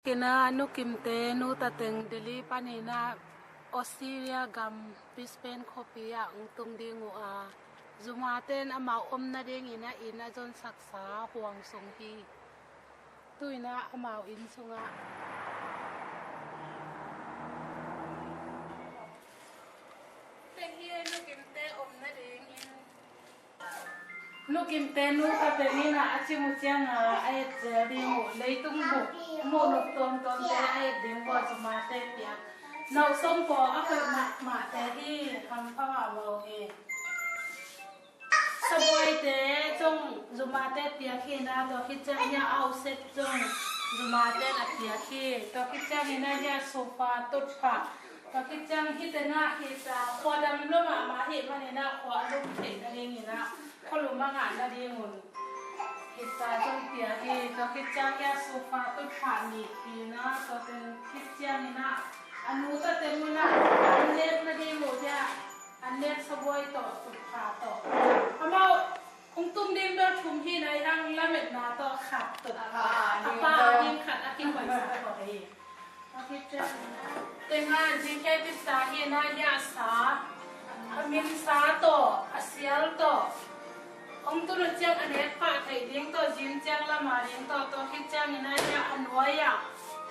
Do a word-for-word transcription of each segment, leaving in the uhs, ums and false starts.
Ina Nu Kimte nu ta teng Delhi panin ah Australia gam Brisbane khuapi ah hong tung ding uh a, Zuma ten amau om nadingin a inn a zonsaksa huang sung hi. Tu-in ah amau inn sungah teng hi. Nu Kimte om nadingin Nu Kimte nu ta teng in ah a cim uh ciangin a et zel ding uh, leitung bup muh nop tuamtuamte a et ding uh a, Zumate piak. Nauh sawm pawl a hoih mahmahte hi, hampha mahmah uh hi. Sabuaite zong Zumate piak hi na, tua khit ciang hia ausek zong Zumate a piak hi. Tua khit ciangin ah hia sofa tutphah, tua khit ciang hih tengah hita, khua dam lua mahmah ahih manin ah khua a lum theih nadingin ah khualum a ngah nadingun hita zong piak hi. Tua khit ciang hia sofa tutphah nih hi na, tua teng khit ciangin ah a nu ta teng un ah an nek nading uh hia, an nek sabuai tawh tutphah tawh. Amau hong tung ding bel thum hi na, i hang lametna tawh khat tawh a pa ding khat a kikoihsak tawh hi. Tengah zingkhe pisa hi na, hia sa, a min sa tawh a sial tawh hong tun uh ciang a nek pah theih ding tawh, zin ciang lam a ding tawh, tua khit ciangin ah hia a nuai ah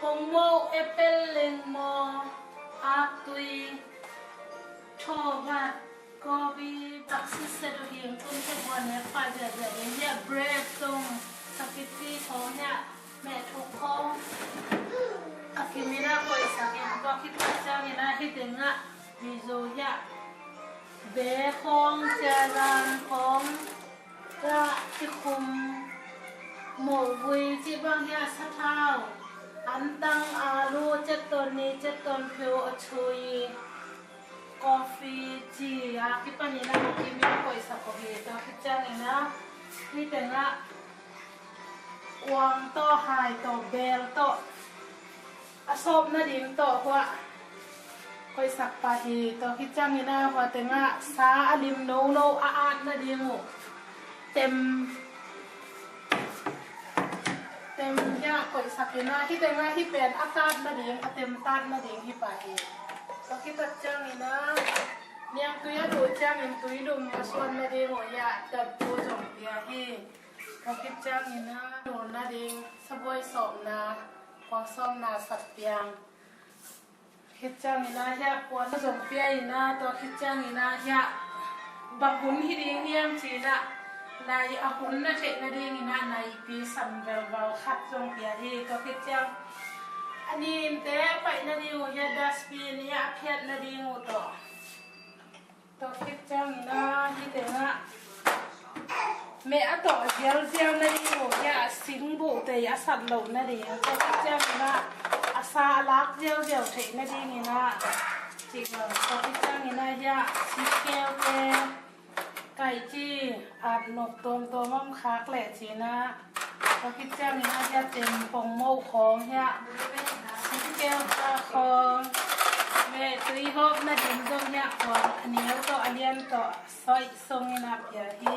hong moh, apple, lengmaw, aktui, thawbat, gobi, taksitset uh hi. Hong tun uh ciang a nek pah ziahziah ding hia, bread zong, spaghetti khawng hia, mehthuk khawng a kimin ah koihsak in, tua khit ciangin ah hih tengah mizo hia, be khawng, ciazan khawng, tua kikhum, mawhvui cih bang hia, sathau, antang, alu, cetton ni, cetton pheu, a chui, coffee, ci a kipanin ah a kimin koihsak uh hi. Tua khit ciangin ah hih tengah uang tawh, hai tawh, bel tawh, a sawp nading tawh hua koihsak pah hi. Tua khit ciangin ah hua tengah sa a lim nono a at nading uh tem, tem hia koihsak in ah, hih tengah hih pen a tat nading, a tem tat nading hi pah hi. Tua khit ciangin ah niangtui a duh ciangin tuidum a suan nading uh hia, tatbu zong pia hi. Tua khit ciangin ah nul nading, sabuai sawpna, kuang sawpna, satpiang. Khit ciangin ah hia puan zong pia in ah, tua khit ciangin ah hia bang hun hi ding hiam ci-in ah nai a hun na theih nadingin ah naipi sam velval khat zong pia hi. Tua khit ciang a ninte a paih nading uh hia dustbin hia a phiat nading uh tawh. Tua khit ciangin ah hih tengah meh a tawh zialzial nading uh hia, singbuh tei a sat loh nading. Tua khit ciangin ah a sa a lak zialzial theih nadingin ah cih lo. Tua khit ciangin ah hia singkeute, kaihci, at nop tuamtuam om khak leh ci-in ah. Tua khit ciangin ah hia tem pongmoh khawng hia, singkeu ta khawng, meh tui hawp nading zong hia, kuang a neu tawh a lian tawh sawi song in ah pia hi.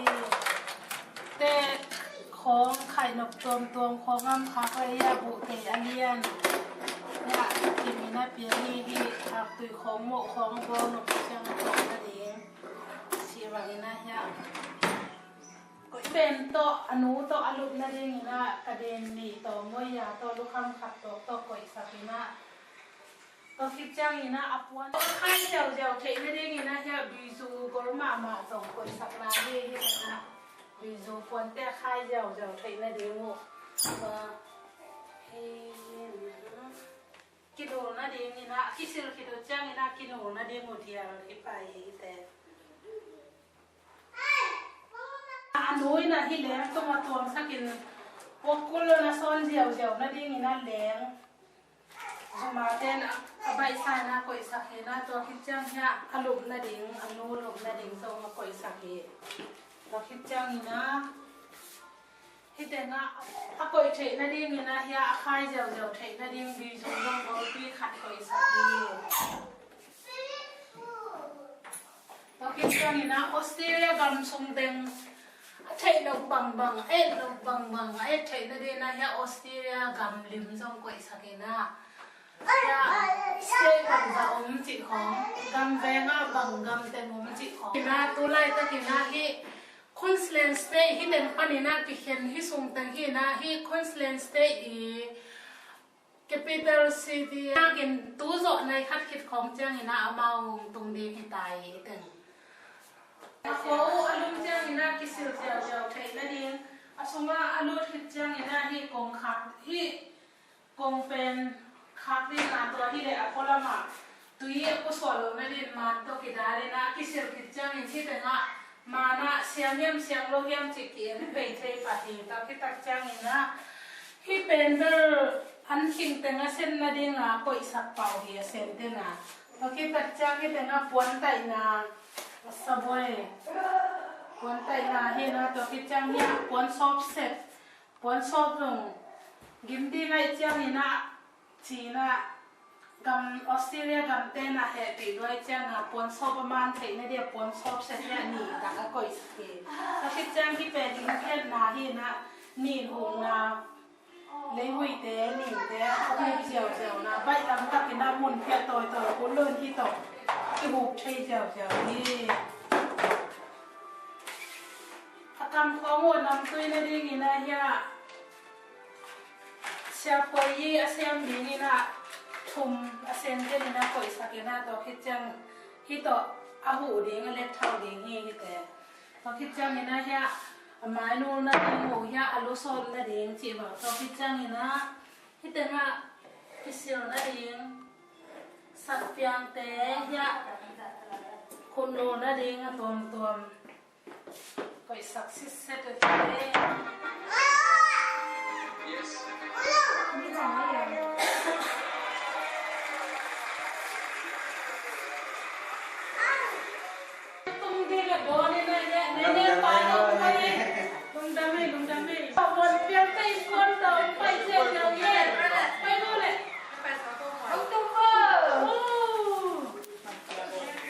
Te khawng, khaih nop tuamtuam khawng om khak leh hia buh tei a lian hia kimin ah pia hi. Hih aktui khawng, moh khawng a bawl nop ciang a tawh nading. Sih bangin ah hia koih pen tawh, a nu tawh a lup nadingin ah ka den nih tawh, moya tawh, lukham khat tawh, tawh koihsak in ah. Tua khit ciangin ah a puan tawh khai ziauziau theih nadingin ah hia bizu gol mahmah zong koihsak lai hi. Hih in ah bizu puante khai ziauziau theih nading uh. Tua hi in ah kinul nadingin ah, kisil khit uh ciangin ah kinul nading uh dial hi pah hi te. A nu in ah hih leng tungah tuamsak in, puak kul lo na sawn ziauziau nadingin ah leng, Zuma ten a, a baihsa in ah koihsak hi in ah, tua khit ciang hia a lup nading, a nu lup nading zong a koihsak hi. Tua khit ciangin ah hih tengah a koih theih nadingin ah hia a khai ziauziau theih nading bizu zong golpi khat koihsak hi. Tua khit ciangin ah Australia gam sung teng Theih loh bangbang, et loh bangbang, et theih nading in ah hiah Australia gam lim zong koihsak in ah, hiah state bangzah om cih khawng, gam veng ah bang gam teng om cih khawng. In ah tu laitak in ah hih Queensland State hih teng pan in ah kikhen, hih sung teng hi in ah hih Queensland State i capital city, nakin tu zawh nai khat khit khawng ciangin ah amau hong tung ding hi ta hi teng. A khua uh a lum ciangin ah kisil ziauziau theih nading, a sungah a lut khit ciangin ah hih kong khak, hih kong pen khak ding a tua hi leh a pualam ah tui a pusuah loh nading man tawh kidal in ah kisil khit ciangin hih tengah man ah siang hiam siang lo hiam cih ki-en vei thei pah hi. Tua khit tak ciangin ah hih pen bel an khing teng a sen nading a koihsak pah uh hi a sen teng ah. Tua khit tak ciang hih tengah puantaihna, a sabuai puantaihna hi in ah tua khit ciang hiah puan sawp set, puan sawp zong gim ding ahih ciangin ah ci in ah gam, Australia gamte in ah hehpih lua ahih ciangin ah puan sawp a man theih nading a puan sawp set hiah nih tak a koihsak hi. Tua khit ciang hih pen inn khiatna hi in ah nih hukna, leihuite nihte a huk ziauziauna baih lam tak in ah mun phiat tawitawi kul lo in hih tawh i huk thei ziauziau hi. A kam khawng uh a namtui nading in ah hiah siapuai i a siam ding in ah thum a sen ten in ah koihsak in ah tua khit ciang hih tawh a huh ding a let thau ding hi hihte. Tua khit ciangin ah hiah a mainul nading uh hiah a lu sawt nading cih bang tua khit ciangin ah hih tengah kisil nading satpiangte hiah khutnu nading a tuamtuam koihsak sitset uh hi. Tung ding a dawn in a, ne, ne, ne, pa, lungdam ei, lungdam ei. Pa, mon piang te in kuan tawh pai sia sia ei. Pai lo le. Hong tung ko. Oh.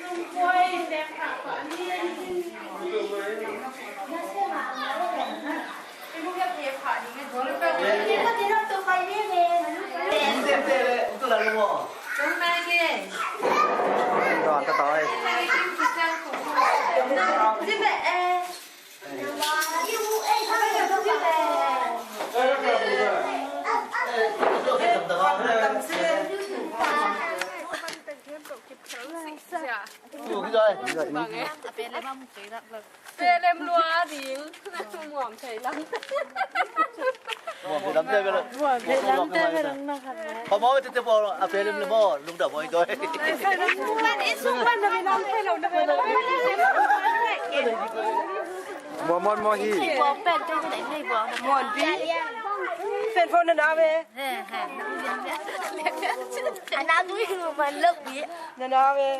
Lungkuai nek pa pa ni. Pelem lua ding. Muam thei lam te bel. Muam thei lam te bel. Pa mau te te bo a pelem le mo lungdam mo i doi. Muam mon mo hi. Muam pi. Pen phone na na ve. Ana tu man lok bi. Na na ve.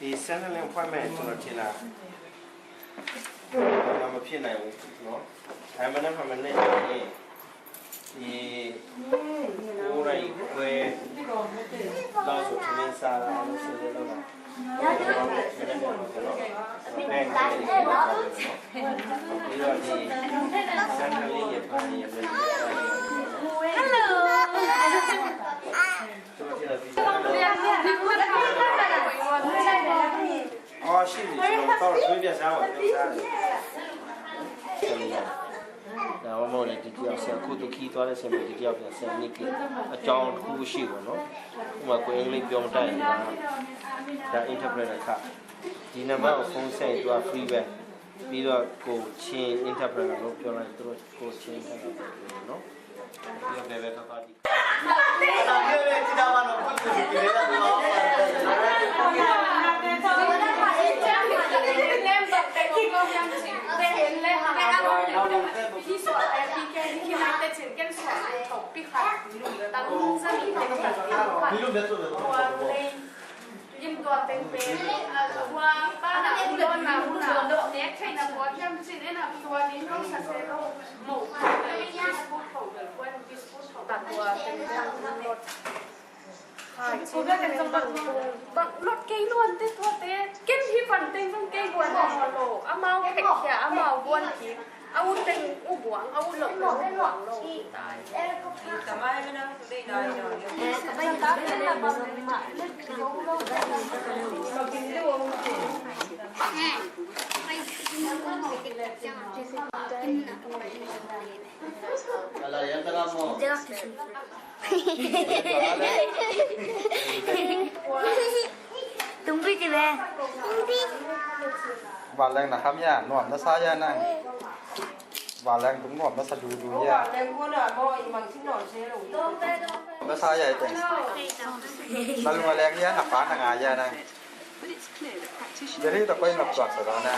I Centrelink appointment ကျွန်တော်ထင်တာ ဘာမှမဖြစ်နိုင်ဘူးနော်။ ဒါပေမဲ့လည်း permanent နေရင် ဒီကိုယ်တိုင်ခွဲလောက်ဆို ထမင်းစားတာ အားလုံး set လုပ်တာ ဘယ်ကနေ ပြီးတော့ ဒီ Centrelink ရဲ့ ဘာတွေရဲ့ Hello. အော် ရှိပြီ။ ကျွန်တော်တော့ သွေးပြတ်စားပါ။ ဒါမှမဟုတ်လေ ဒုတိယဆရာ အခုသူခီးသွားတဲ့ဆရာမ ဒုတိယဆရာ ဆရာ Nick အကြောင်းတစ်ခုရှိပေါ့နော်။ ဥပမာ ကိုယ်အင်္ဂလိပ်ပြောမတတ်ရင် ဒါ ဒါ interpreter ခါ ဒီနံပါတ်ကို ဖုန်းဆက်ရင် သူက free ပဲ။ ပြီးတော့ ကိုယ်ချင်း interpreter လို့ပြောလိုက် သူတို့ ကိုယ်ချင်း interpreter ပြောတယ်နော်။ ပြီးတော့ ဘယ်ပဲသွားသွားဒီ Lim tua teng pen, a, tua pa na um dawn na hun a nek theihna pawt hiam cin en a tua ding lo sa se lo. Mo khat na biskut tho bel kuan biskut tho ta tua teng pen lot. Khai cin pen bang, bang lot kei luan te tua te. Ken hi van teng zong kei luan lo. Amau pek khia amau luan kik. A ut teng u buang, a ut loh teng u buang lo. Tung pi ti ve. Vanleng na kham ya, nuam na sa ya nang. Vanleng tung nuam na sa dudu ya. Nuam na sa ya ite. Na lung a leng ya, na pa na nga ya nang. Jadi ta koi ngap tuak sa na.